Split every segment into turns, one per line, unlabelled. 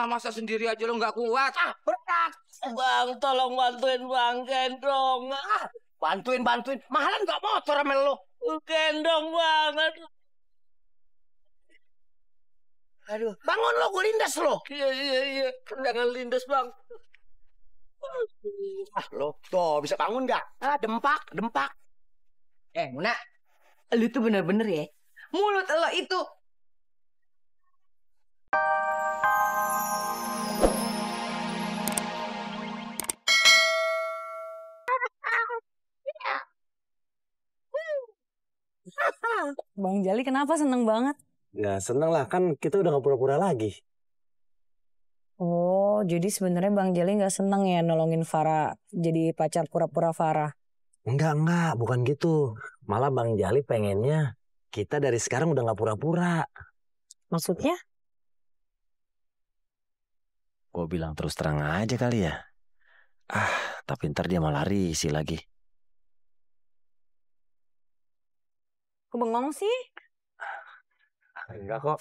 Masa sendiri aja lo nggak kuat?
Berat. Bang, tolong bantuin Bang Gendong.
Bantuin. Mahalan nggak motor sama lo.
Gendong banget.
Aduh, bangun lo, gue lindas lo.
Iya. Jangan lindas, Bang.
Lo tuh bisa bangun nggak? Dempak.
Muna, lu tuh bener-bener ya. Mulut lo itu.
Bang Jali kenapa seneng banget?
Ya seneng lah, kan kita udah gak pura-pura lagi.
Oh, jadi sebenarnya Bang Jali nggak seneng ya nolongin Farah jadi pacar pura-pura Farah?
Enggak, bukan gitu. Malah Bang Jali pengennya kita dari sekarang udah gak pura-pura.
Maksudnya?
Gue bilang terus terang aja kali ya. Tapi ntar dia malah risih lagi.
Kok bengong sih?
Enggak kok.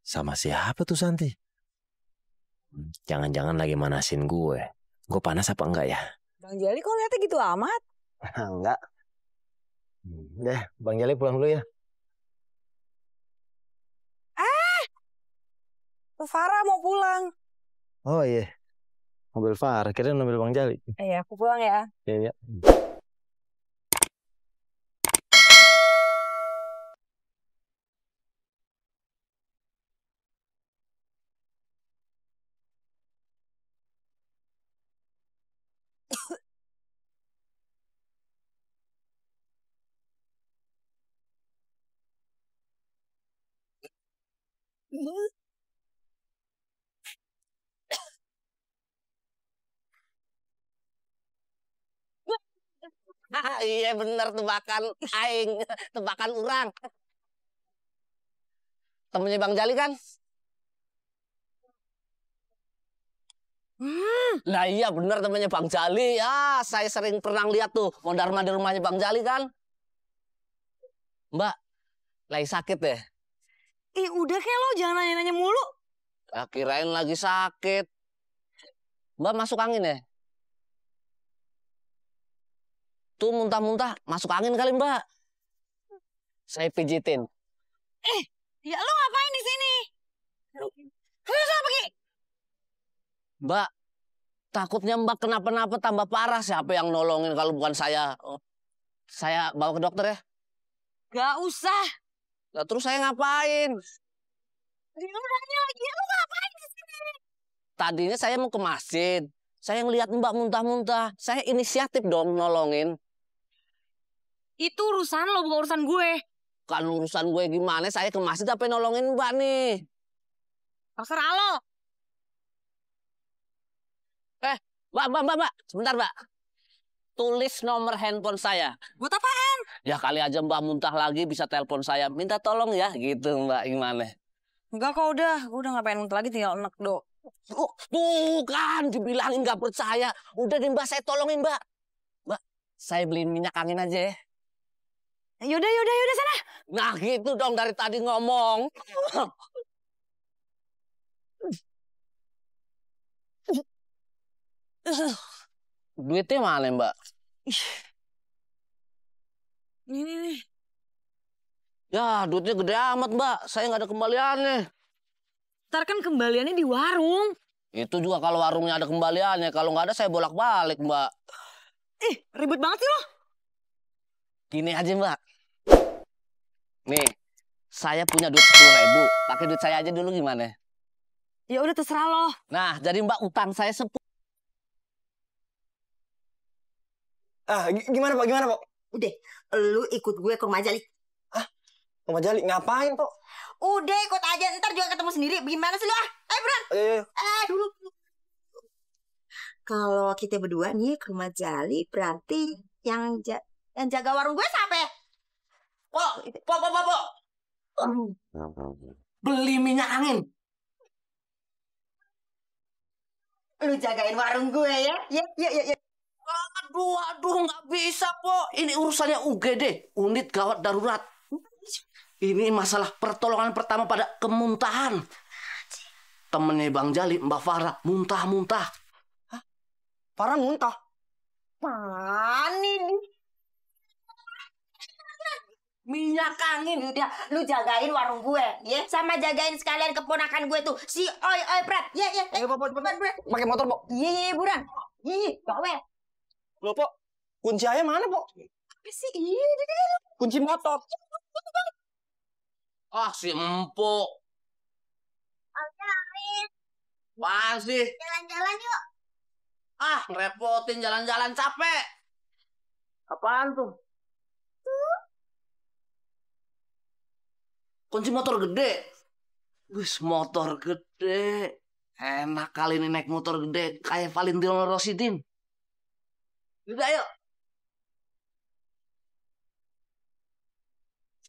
Sama siapa tuh Santi? Jangan-jangan lagi manasin gue. Gue panas apa enggak ya?
Bang Jali kok liatnya gitu amat?
Enggak. Deh, Bang Jali pulang dulu ya.
Farah mau pulang.
Oh iya. Mobil Farah, kirain mobil Bang Jali.
Iya, aku pulang ya.
Iya.
Iya bener tebakan aing, tebakan orang. Temennya Bang Jali kan? Lah iya bener temennya Bang Jali. Ya, saya sering pernah lihat tuh mondar-mandir rumahnya Bang Jali kan. Mbak, lagi sakit deh.
Udah kayak lo jangan nanya-nanya mulu.
Kirain lagi sakit. Mbak masuk angin ya? Tuh muntah-muntah, masuk angin kali Mbak. Saya pijitin.
Ya lo ngapain di sini? Susah pergi.
Mbak, takutnya Mbak kenapa-napa tambah parah. Siapa yang nolongin kalau bukan saya? Saya bawa ke dokter ya?
Gak usah.
Lah terus saya ngapain?
Dia nanya lagi, lo ngapain di sini?
Tadinya saya mau ke masjid. Saya ngeliat Mbak muntah-muntah. Saya inisiatif dong nolongin.
Itu urusan lo, bukan urusan gue.
Kan urusan gue gimana? Saya ke masjid apa nolongin Mbak nih?
Terserah lo.
Mbak. Sebentar, Mbak. Tulis nomor handphone saya.
Buat apaan?
Ya kali aja Mbak muntah lagi bisa telepon saya. Minta tolong ya gitu Mbak. Gimana?
Enggak kok udah. Gue udah gak pengen muntah lagi, tinggal enek do.
Tuh kan dibilangin gak percaya. Udah deh Mbak saya tolongin Mbak. Mbak saya beliin minyak angin aja ya.
Yaudah sana.
Nah gitu dong dari tadi ngomong. Duitnya mana Mbak?
Ini.
Ya duitnya gede amat Mbak. Saya nggak ada kembaliannya.
Ntar kan kembaliannya di warung.
Itu juga kalau warungnya ada kembaliannya. Kalau nggak ada saya bolak-balik Mbak.
Ribet banget sih lo.
Gini aja Mbak. Nih, saya punya duit 10.000. Pakai duit saya aja dulu gimana?
Ya udah terserah lo.
Nah, jadi Mbak utang saya 10.
Gimana Pak?
Udah, lu ikut gue ke rumah Jali.
Rumah Jali ngapain Pak?
Udah ikut aja, ntar juga ketemu sendiri. Gimana sih lu Ayo Bran. Dulu. Kalau kita berdua nih ke rumah Jali, berarti
yang jaga warung gue siapa?
Pok. Beli minyak angin.
Lu jagain warung gue ya? Ya.
Aduh, nggak bisa, Pok. Ini urusannya UGD, unit gawat darurat. Ini masalah pertolongan pertama pada kemuntahan. Temennya Bang Jali, Mbak Farah, muntah-muntah.
Farah muntah.
Mana nih?
Minyak angin.
Udah, lu jagain warung gue, ya? Sama jagain sekalian keponakan gue tuh, si Oi Prat. Ya.
Ayo, Pok, cepetan. Pakai motor, Pok.
Iya, buruan. Iya, bawa.
Loh, Pok. Kunci ayah mana, Pok?
Apa sih? Iya.
Kunci motor.
Ah, si empuk. Pasti.
Jalan-jalan yuk.
Ah, ngerepotin jalan-jalan capek. Apaan tuh? Kunci motor gede. Wis, motor gede. Enak kali ini naik motor gede. Kayak Valentino Rossi, Din. Udah, ayo.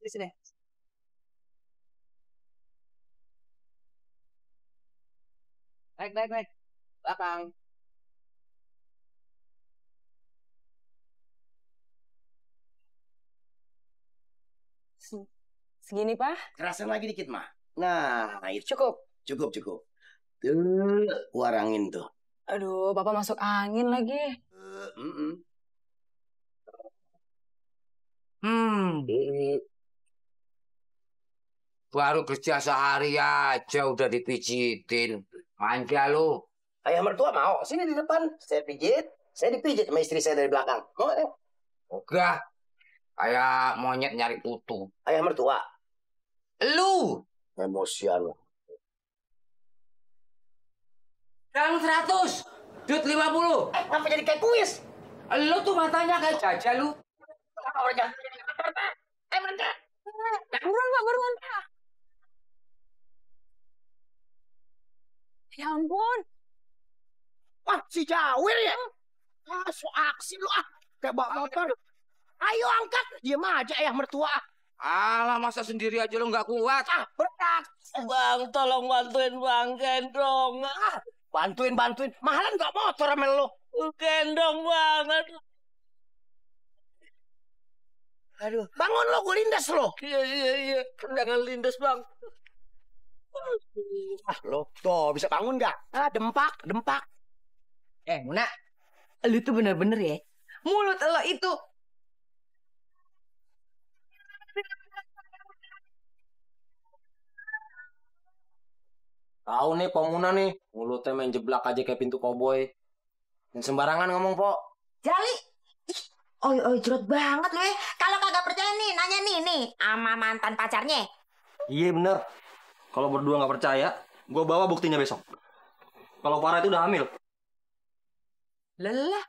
Sini. Naik. Belakang.
Segini, Pak?
Kerasan lagi dikit, mah. Nah, itu
Cukup.
cukup. Tuh, warangin tuh.
Aduh, Bapak masuk angin lagi.
Baru kerja sehari aja udah dipijitin. Manja lu.
Ayah mertua mau? Sini di depan. Saya pijit. Saya dipijit sama istri saya dari belakang. Mau?
Enggak. Kayak monyet nyari kutu.
Ayah mertua.
Lu.
Emosian.
Kang 100. Dut 50.
Ngapa jadi kayak kuis?
Lu tuh matanya kayak jajah lu.
Orangnya.
Buruan, Pak. Ya ampun.
Wah, si Jawir ya? Ah, so aksi lu ah. Kayak bawa motor. Ayo angkat. Diam aja ayah mertua.
Alah, masa sendiri aja lu nggak kuat.
Ah, berat.
Bang, tolong bantuin Bang Gendong.
Ah, bantuin. Mahalan nggak motor sama lo.
Gendong banget.
Aduh, bangun lo, gue lindas lo.
Iya. Jangan lindas, Bang.
Ah, lo tuh bisa bangun nggak? Ah, dempak.
Muna, lu tuh bener-bener ya. Mulut lo itu.
Tahu nih, Pomuna nih. Mulutnya main jeblak aja kayak pintu koboi. Dan sembarangan ngomong, Pok.
Jali. Oi, jerot banget lu ya. Kalau kagak percaya nih, nanya nih, sama mantan pacarnya.
Iya bener. Kalau berdua nggak percaya, gue bawa buktinya besok. Kalau Farah itu udah hamil.
Lelah.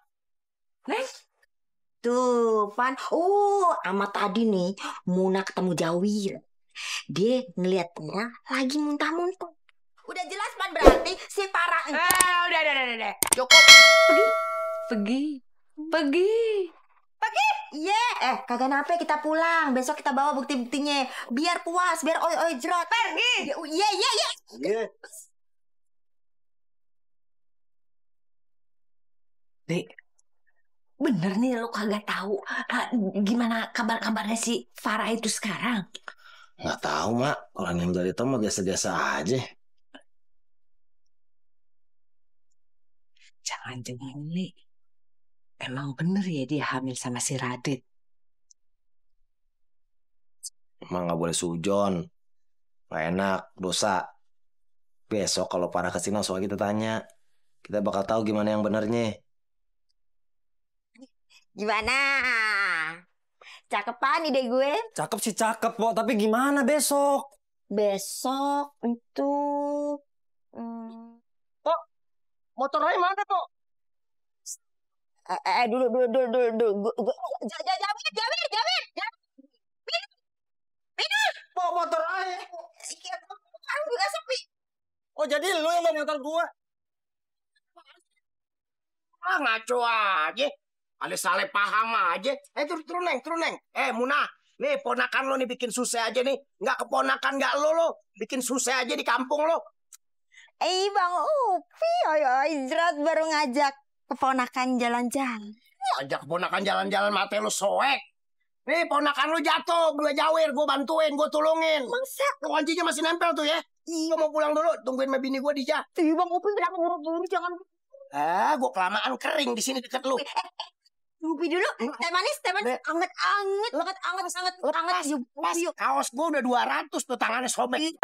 Tuh, Pan. Sama tadi nih, Muna ketemu Jawir. Dia ngeliat Farah lagi muntah-muntah. Udah jelas, Pan, berarti si Farah.
Udah. Cukup. Pergi.
Iya. Kagak nape, kita pulang. Besok kita bawa bukti-buktinya. Biar puas, biar oi jerot. Pergi. Iya.
Iya.
Dek, bener nih lo kagak tahu gimana kabar-kabarnya si Farah itu sekarang?
Nggak tahu, Mak. Orang yang jadi itu mah biasa-biasa aja.
Jangan-jangan nih, emang bener ya dia hamil sama si Radit?
Emang nggak boleh sujon. Nggak enak, dosa. Besok kalau Farah kesini langsung kita tanya. Kita bakal tahu gimana yang benernya.
Gimana? Cakepan ide gue.
Cakep sih cakep, Pok. Tapi gimana besok?
Besok itu...
Motor ayah mana, Pok?
Dulu. Jawir.
Pok, motor ayah.
Kan juga sepi.
Oh, jadi lo yang bawa motor gua? Ah, ngaco aja. Ada salah paham aja. Turun Neng. Munah. Nih ponakan lo nih bikin susah aja nih. Nggak keponakan nggak lo. Bikin susah aja di kampung lo.
Bang Upi, Jerat baru ngajak keponakan jalan-jalan.
Ajak keponakan jalan-jalan mati lo soek. Nih ponakan lo jatuh. Gue jawir, gue bantuin, gue tulungin.
Masa?
Kuncinya masih nempel tuh ya. Gue mau pulang dulu. Tungguin sama bini gue di jah.
Bang Upi kenapa buru-buru, jangan.
Gue kelamaan kering di sini deket lu.
Upi dulu, teh manis, anget. Yuk.
Kaos gue udah 200 tuh tangannya sobek.